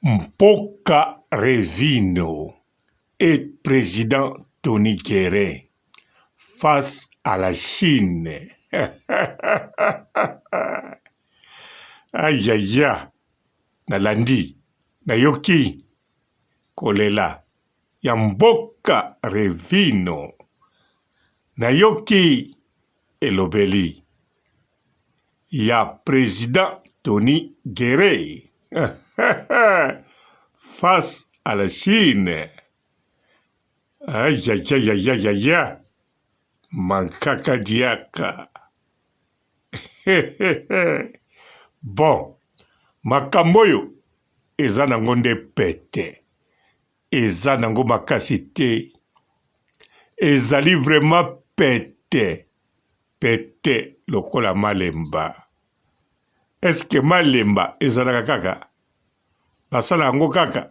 Mpoka Revino et president Tony Guerin face à la Chine. Ayaya, nalandi, nayoki kolela ya mboka Revino, nayoki elobeli ya president Tony Guerre face à la Chine. Ayayayayaya, mankaka diaka. Bon, makambo oyo eza nango nde pete, eza nango makasi te, ezali vraiment pete. Pete lokola malemba. Est ce que malemba ezalaka kaka? Basala yango kaka?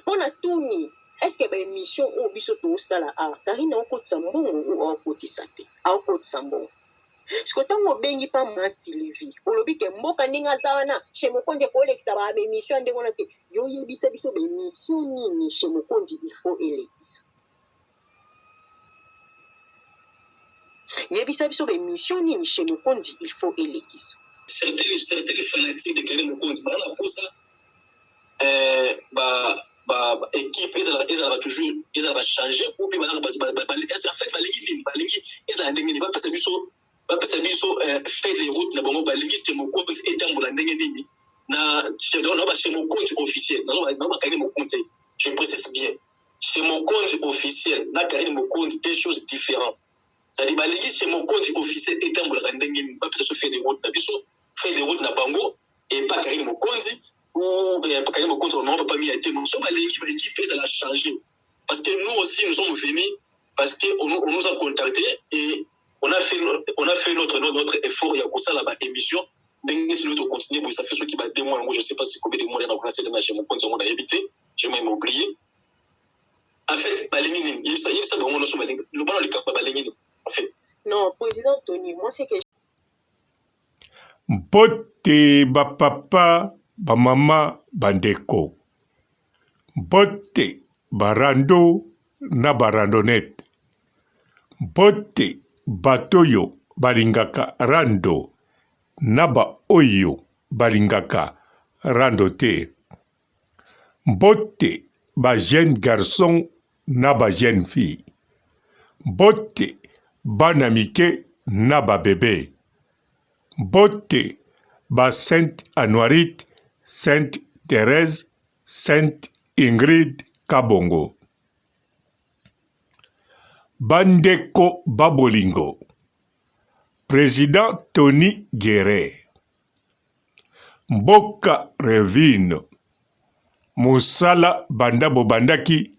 Po na tuni est ce que ba emission oyo biso tosala awa Carine aokotisa mbongo ou aokotisa te? Aokotisa mbongo. Siko tango obengi pa ma Sylvie olobi ke mboka ndenge aza wana chez Mokonzi akolekisa ba emission ya ndenge wana te. Yo yebisa biso ba emission nini chez Mokonzi il faut elekisa? Yebisa biso ba emission nini chez mokonzi il faut elekisa. Certains certains fanatiques de Carine Mokonzi baza na posa eh, ba ba, ba équipe ezala ezalaka toujours ezalaka changer ou bien bazalaka ba, ba, ba, en fait balingi nini balingi ezala ndenge nini bapesa biso bapesa biso eh, fait de route na bango balingi chez Mokonzi etambola ndenge nini na na ba chez Mokonzi officiel na ba Carine Mokonzi je précise bien Chez Mokonzi officiel na Carine Mokonzi deux choses différents. C'est-à-dire balingi chez Mokonzi officiel etambolaka ndenge nini bapesa biso feuille de route na biso feuille de route na bango et pas Carine Mokonzi ou eh, Carine Mokonzi maman papa Mia te so balingi ba équipe ezala changer parce que nous aussi nous sommes venus parce que on, on nous a contacté et on a fait on a fait notre notre effort ya kosala ba émission ndenge tino to continuer boye ça fait soki ba deux mois yango je sais pas si combien de mois na kuna sele na chez Mokonzi yango nayebi te j'ai même oublié En fait, balingi nini? Yebisa yebisa bango nyonso balingi. Loba na likambo balingi nini? En fait. Non, président Tony, moi c'est que Mbote ba papa, ba mama, ba ndeko. Mbote ba rando na ba randonnette. Mbote bato oyo balingaka rando na ba oyo balingaka rando te. Mbote ba jeunes garçons na ba jeunes filles. Mbote bana mike na ba bebes. Mbote ba Sainte Anuarite, Sainte Therèse, Sainte Ingrid Kabongo. Ba ndeko ba bolingo, President Tony Guerre. Mboka Revino mosala banda bobandaki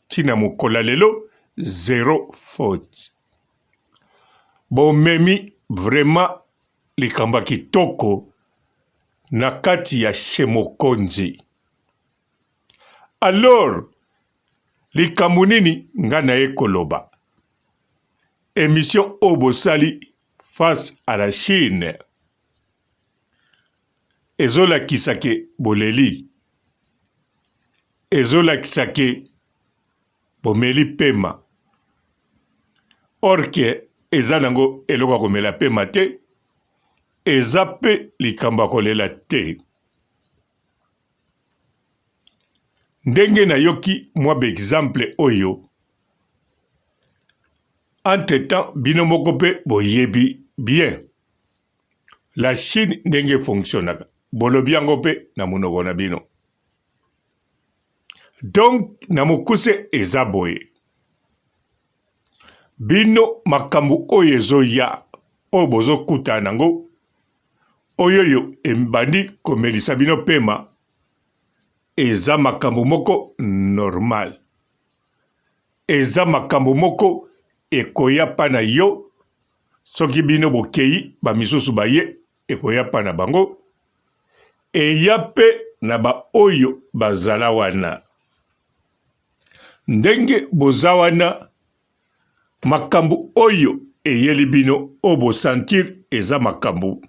ti na mokolo ya lelo zero faute. Bomemi vraiment likambo ya kitoko na kati ya chez Mokonzi. Alors likambo nini nga naye koloba? Emission oyo bosali face à la Chine ezolakisa ke boleli, ezolakisa ke bomeli pema or ke eza nango eloko ya komela pema te, eza pe likambo ya kolela te. Ndenge nayoki mwa ba exemple oyo entre temps bino moko pe boyebi bien la Chine ndenge e fonctionnaka bolobi yango pe na monoko na bino. Donc na mokuse eza boye, bino makambo oyo ezoya oyo bozokutana nango oyoyo ebandi komelisa bino pema eza makambo moko normal, eza makambo moko ekoya pa na yo soki bino bokeyi ba misusu baye ekoya pa na bango eya pe na ba oyo bazala wana ndenge boza wana makambo oyo eyeli bino oyo bo sentir eza makambo.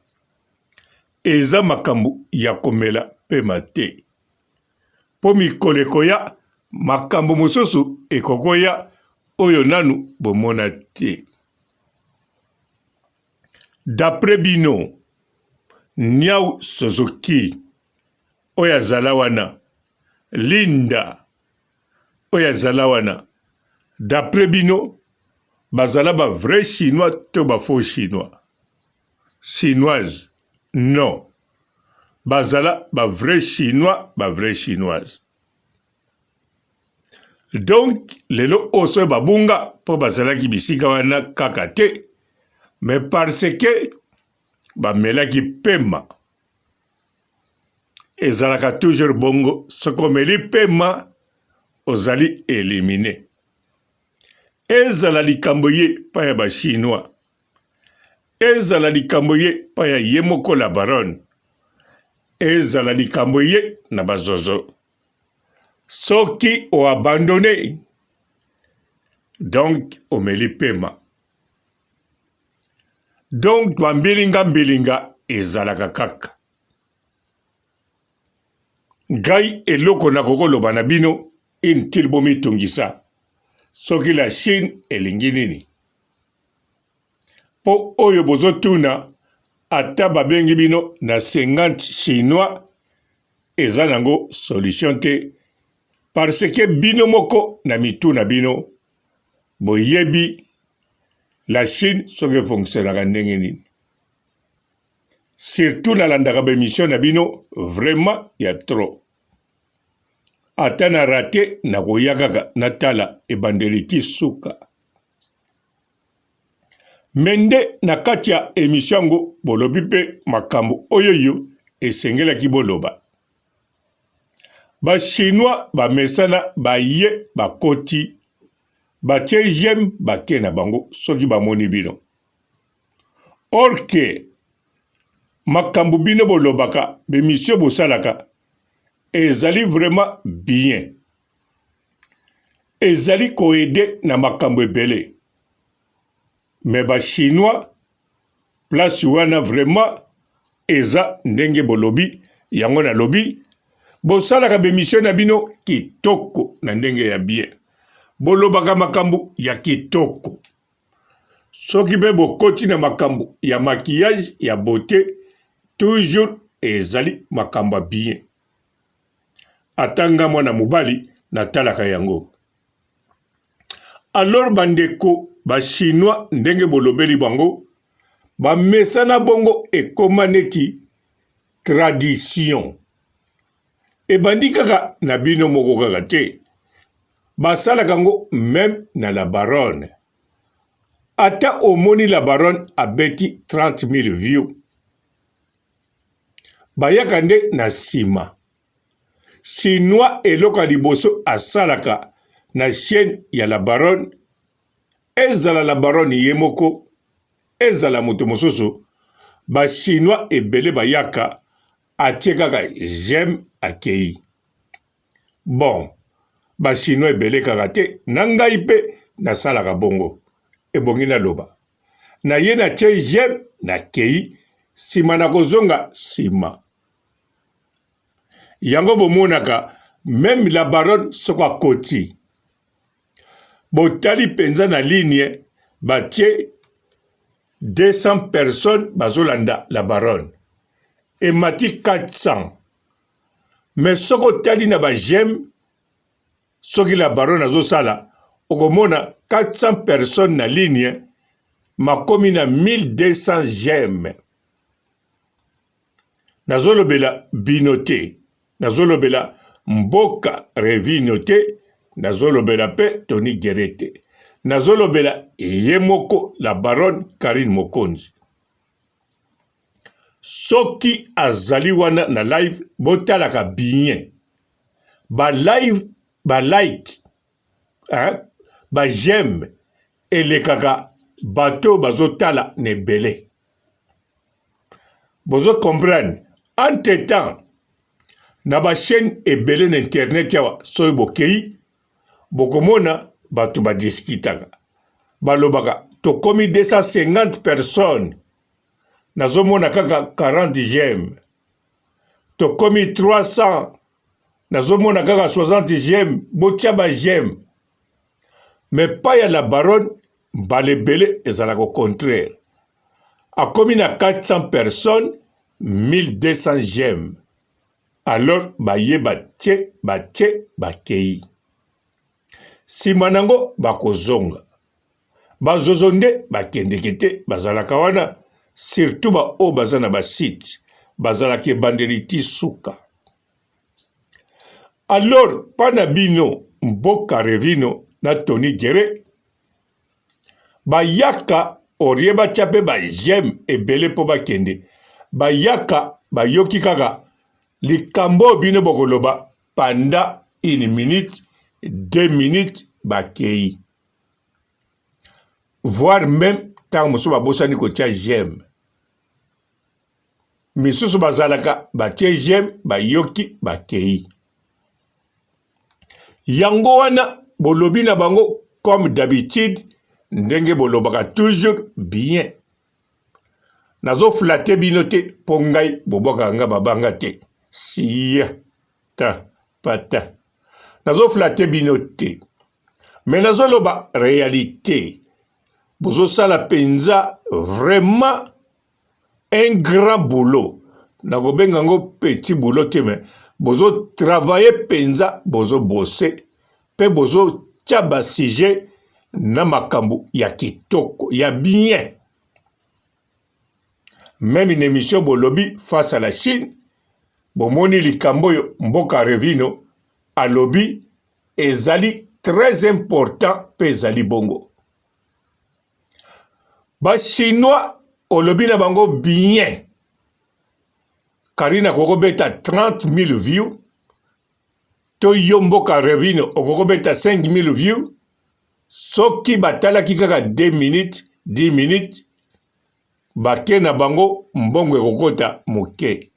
Eza makambo ya komela pema te. Mpo mikolo ekoya, makambo mosusu ekokoya oyo nanu bomona te. D'après bino, Niau Suzuki oyo azala wana, Linda oyo azala wana, d'après bino bazala ba vrai chinois to ba faux chinois? Chinoise non bazala ba vrai chinois ba vrai chinoise donc lelo oyo soki babunga mpo bazalaki bisika wana kaka te mais parce que bamelaki pema ezalaka toujours bongo soki omeli pema ozali elimine ezala likambo ye pa ya ba chinois ezala likambo ye pa ya ye moko la baronne ezala likambo ye na bazozo soki oabandone donc omeli pema donc bambilinga mbilinga ezalaka kaka Ngai eloko nakoki koloba na bino inutile bomitungisa soki la Chine elingi nini po oyo bozotuna ata babengi bino na 50 chinois eza nango solution te parce que bino moko na mitu na bino boyebi la Chine soki efonctionnaka ndenge nini. Surtout nalandaka ba emission na bino vraiment ya trop. Ata na rate nakoya kaka natala ebandeli ti suka. Me nde na kati ya emission yango bolobi mpe makambo oyoyo esengelaki boloba. Ba chinois bamesana baye bakoti batie j'aime bake na bango soki bamoni bino. Or que makambo bino bolobaka, b'emission bosalaka ezali vraiment bien. Ezali ko aider na makambo ebele. Mais ba chinois place wana vraiment eza ndenge bolobi yango nalobi bosalaka b'emission na bino kitoko na ndenge ya bien. Bolobaka makambo ya kitoko. Soki pe bokoti na makambo ya maquillage ya beaute toujours ezali makambo ya bien. Ata nga mwana mobali natalaka yango. Alors bandeko ba chinois ndenge bolobeli bango bamesana bongo ekoma neti tradition. Ebandi kaka na bino moko kaka te. Basalaka yango meme na la baronne. Ata omoni la baronne abeti 30.000 view. Bayaka nde na sima. Chinois eloko ya liboso asalaka na chaine ya la baronne, ezala la baronne ye moko, ezala moto mosusu, ba chinois ebele bayaka atie kaka j'aime akeyi. Bon, ba chinois ebele kaka te, na ngai pe nasalaka bongo. Ebongi naloba. Na ye natie j'aime nakeyi, sima nakozonga sima. Yango bomonaka meme la baronne soko akoti botali penza na ligne batie 200 personnes bazolanda la baronne emati 400 mais soki otali na ba j'aime soki la baronne azosala okomona 400 personnes na ligne makomi na 1200 j'aime Nazolobela bino te, nazolobela mboka Revino te, nazolobela pe Tony Guerre te. Nazolobela ye moko la baronne Carine Mokonzi. Soki azali wana na live, botalaka bien. Ba live, ba like, hein, ba j'aime elekaka bato bazotala na ebele. Bozo comprendre entre temps na ba chaîne ebele na internet awa soki bokeyi bokomona bato ba discutaka balobaka tokomi 250 personnes nazomona kaka 40 j'aime. Tokomi 300 nazomona kaka 60 j'aime, botia ba j'aime. Mais pa ya la baronne mbala ebele ezalaka au contraire. Akomi na 400 personnes 1200 j'aime. Alors baye batie batie bakei. Sima nango bakozonga. Ba zozo nde bakendeke te bazalaka wana surtout ba oyo baza na ba site bazalaka ebandeli ti suka. Alors pa na bino mboka Revino na Tony Gere bayaka orie batia pe ba j'aime ebele po bakende bayaka bayoki kaka likambo oyo bino bokoloba pendant une minute deux minutes bakei. Voir meme tango mosusu babosani kotia j'aime. Misusu bazalaka batie j'aime bayoki bakei. Yango wana bolobi na bango comme d'habitude ndenge bolobaka toujours bien. Nazo flatter bino te po ngai bobwakaka nga mabanga te. Sia ta pata. Nazo flatter bino te. Mais nazoloba realite. Bozosala penza vraiment un grand boulot. Nakobenga yango petit boulot te mais bozo travailler penza, bozo bosser pe bozo tia ba sujet na makambo ya kitoko ya bien. Meme une emission bolobi face à la Chine, bomoni likambo oyo mboka Revino alobi ezali très important pe ezali bongo. Ba chinois olobi na bango bien. Karine akoki kobeta 30 000 views to yo mboka Revino okoki kobeta 5 000 views soki batalaki kaka 2 minutes 10 minutes bake na bango mbongo ekokota moke.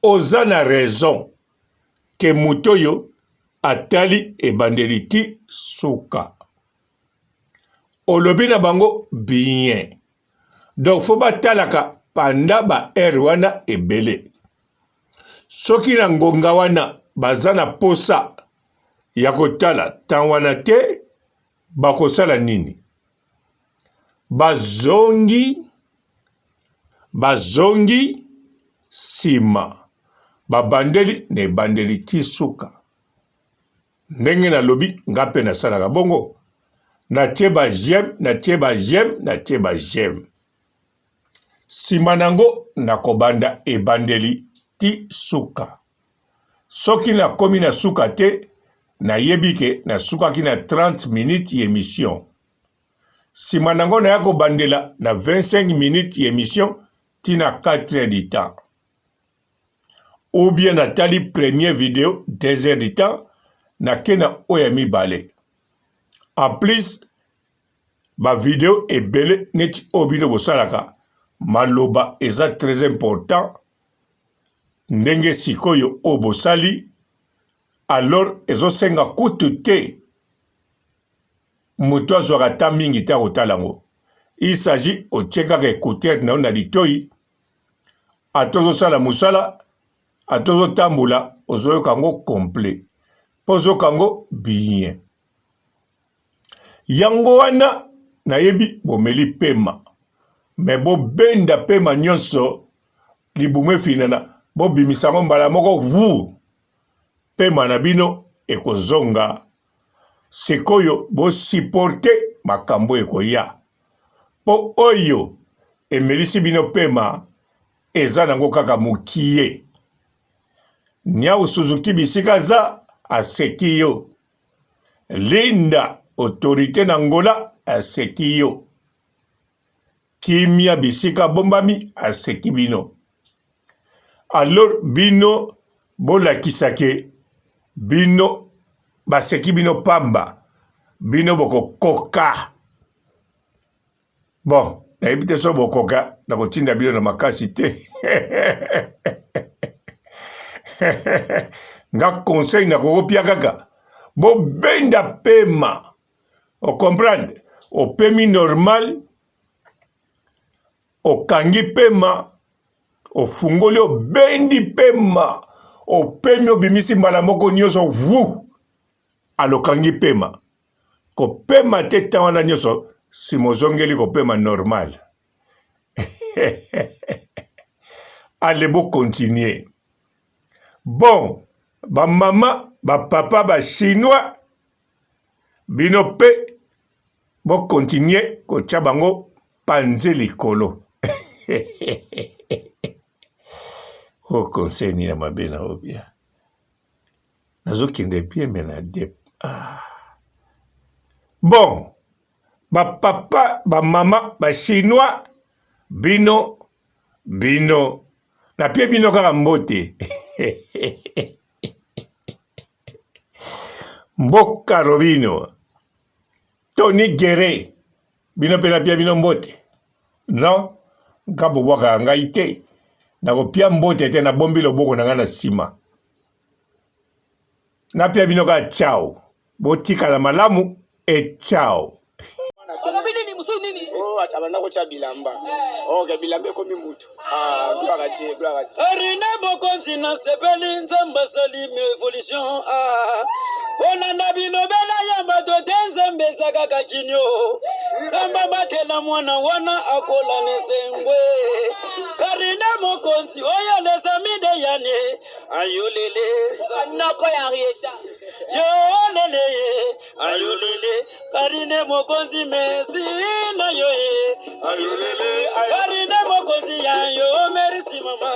Oza na raison ke moto oyo atali ebandeli ti suka. Olobi na bango bien. Donc faut batalaka pendant ba heure wana ebele. Soki na ngonga wana baza na posa ya kotala temps wana te, bakosala nini? Bazongi bazongi sima babandeli na ebandeli ti suka. Ndenge nalobi nga pe nasalaka bongo. Natie ba j'aime, natie ba j'aime, natie ba j'aime. Sima nango nakobanda ebandeli ti suka. Soki nakomi na suka te, nayebi ke nasukaki na 30 minutes y'emission. Sima nango naya kobandela na 25 minutes y'emission ti na 4 heures du temps. Ou bien natali premier video 2 heures du temps, nake na oyo ya mibale. En plus, ba video ebele neti oyo bino bosalaka, maloba eza très important ndenge sikoyo oyo bosali, alors ezosenga kutu te moto azwaka ata mingi te akotala yango. Il s'agit otie kaka écouteur na yo na litoyi, ata ozosala mosala, ata ozotambola, ozoyoka yango complet mpo ozoyoka yango bien. Yango wana nayebi bomeli pema, me bobenda pema nyonso, libumu efinana, bobimisa yango mbala moko wu, pema na bino ekozonga. Sikoyo bo supporter makambo ekoya po oyo emelisi bino pema eza nango kaka mukie. Niawu Suzuki bisika aza aseki yo. Linda autorite na Angola aseki yo. Kimia bisika abombami aseki bino. Alors bino bolakisa ke bino baseki bino pamba bino bokokoka. Bon nayebi te soki bokoka nakotinda bino na makasi te. Nga conseil nakokopia kaka bobenda pema O comprendre? Opemi normal, okangi pema, Ofungoli obendi pema, opemi obimisi mbala moko nyonso wu alokangi pema. Kopema te temps wana nyonso, sima ozongeli kopema normal. Allez bo continuer. Bon, ba mama, ba papa, ba chinois bino pe bo continuer kotia bango panze likolo. Oyo conseil nini ya mabe na obia? Nazokende bien mais na dep. Ah. Bon, ba papa, ba mama, ba chinois bino bino napie bino kaka mbote. Mboka Robino, Tony Guerre, bino mpe napia bino mbote. Non, nga bobwakaka ngai te. Nakopia mbote te, nabombi loboko na ngai na nsima. Napia bino kaka ciao. Botikala malamu et ciao. Olobi nini mosusu nini? Oh, ata banda kotya bilamba. Eh. Ok, bilamba ekomi mutu. Ah, gloire à Dieu, gloire à Dieu. Arine mokonzi nasepeli nzambe asali evolution ah. Olanda bilobela ya bato te nzambe eza kaka kinio nzambe abatela mwana wana akola na esengwe karine mokonzi oyo lesami de yane ayolele noko ya Henrietta yo lele ye ayolele karine mokonzi mesi na yo ye ayolele karine mokonzi ya yo merisi mama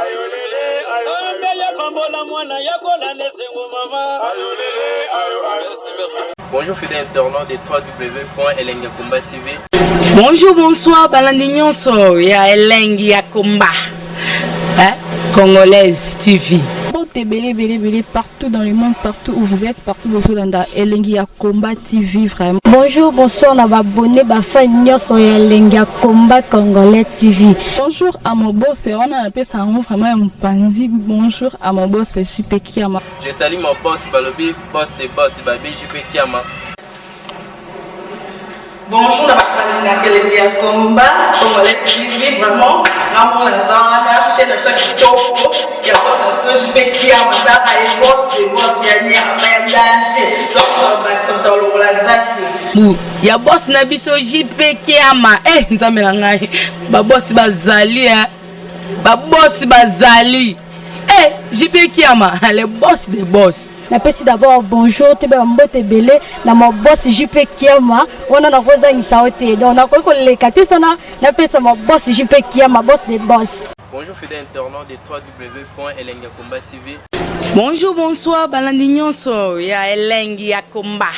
ayolele nzambe ya pambola mwana ya kola na esengo mama ayolele ayo merci merci. Bonjour fidèles internautes de www.elengakomba TV. Bonjour, bonsoir, balandi nyonso ya elengi ya komba. Hein? Congolaise TV. Mbote ebele ebele ebele partout dans le monde partout où vous êtes partout bozolanda elengi ya combat TV vraiment. Bonjour, bonsoir na ba abonné ba fan nyonso ya elengi ya combat congolais TV. Bonjour à mon boss wana napesa yango vraiment ya mopanzi bonjour à mon boss JP Kiama. Je salue mon boss balobi boss de boss babi JP Kiama. Bonjour na bato balingaka elengi ya combat congolais TV vraiment nga mona naza wana chaîne na biso ya kitoko ya boss na biso JP Kiama tala ye boss de boss ya nyama ya danger donc bakisa moto alongola zaki bu ya boss na biso JP Kiama eh nzambe na ngai ba boss bazali eh ba boss bazali eh JP Kiama le boss de boss. Napesi d'abord bonjour toyeba mbote ebele na ma boss JP Kiama wana nakozangisa yo te donc nakoki koleka te sana napesa ma boss JP Kiama boss de boss. Bonjour fidèles internautes de www.elengiyakomba.tv. Bonjour, bonsoir, balandi nyonso ya elengi ya combat.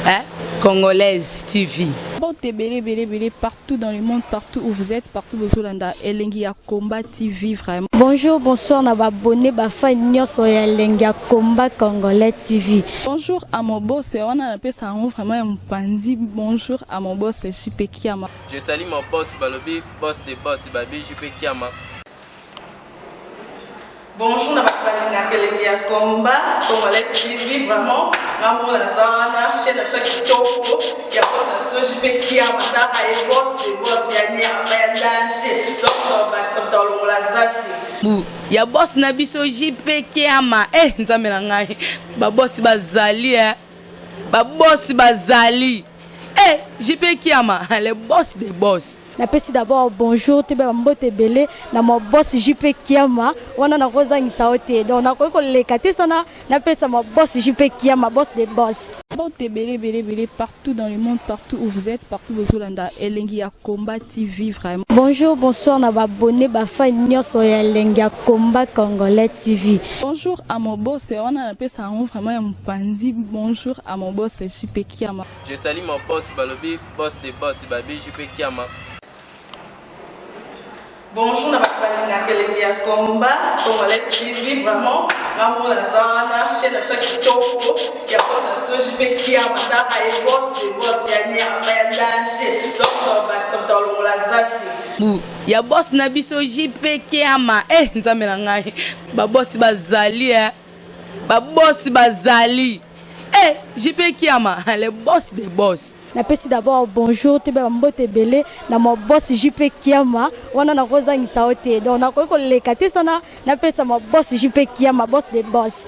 Hein? Congolaise TV. Mbote ebele ebele ebele partout dans le monde partout où vous êtes partout bozolanda elengi ya combat TV vraiment. Bonjour, bonsoir na ba abonné ba fan nyonso ya elengi ya combat congolais TV. Bonjour à mon boss wana napesa yango vraiment ya mopanzi bonjour à mon boss JP Kiama. Je salue mon boss balobi boss de boss babi JP Kiama. Bonjour na bato balingaka elengi ya combat congolais TV vraiment nga mona naza wana chaîne na biso ya kitoko ya boss na biso JP Kiama tala ye boss de boss ya nyama ya danger donc bakisa moto alongola zaki bu ya boss na biso JP Kiama eh nzambe na ngai ba boss bazali eh ba boss bazali eh JP Kiama le boss de boss. Napesi d'abord bonjour toyeba mbote ebele na ma boss JP Kiama wana nakozangisa yo te donc nakoki koleka te sana napesa ma boss JP Kiama boss de boss. Mbote ebele ebele ebele partout dans le monde partout où vous êtes partout bozolanda elengi ya combat TV vraiment. Bonjour, bonsoir na ba abonné ba fan nyonso ya elengi ya combat congolais TV. Bonjour à mon boss wana napesa yango vraiment ya mopanzi bonjour à mon boss JP Kiama. Je salue mon boss balobi boss de boss babi JP Kiama. Bonjour na bato balingaka elengi ya combat congolais TV vraiment nga mona naza wana chaîne na biso ya kitoko ya boss na biso JP Kiama tala ye boss de boss ya nyama ya danger donc bakisa moto alongola zaki bu ya boss na biso JP Kiama eh nzambe na ngai ba boss bazali eh ba boss bazali eh JP Kiama le boss de boss. Napesi d'abord bonjour, toyeba bambote ebele na ma boss JP Kiama. Wana nakozangisa yo te, donc nakoki koleka te sana napesa ma boss JP Kiama, boss de boss.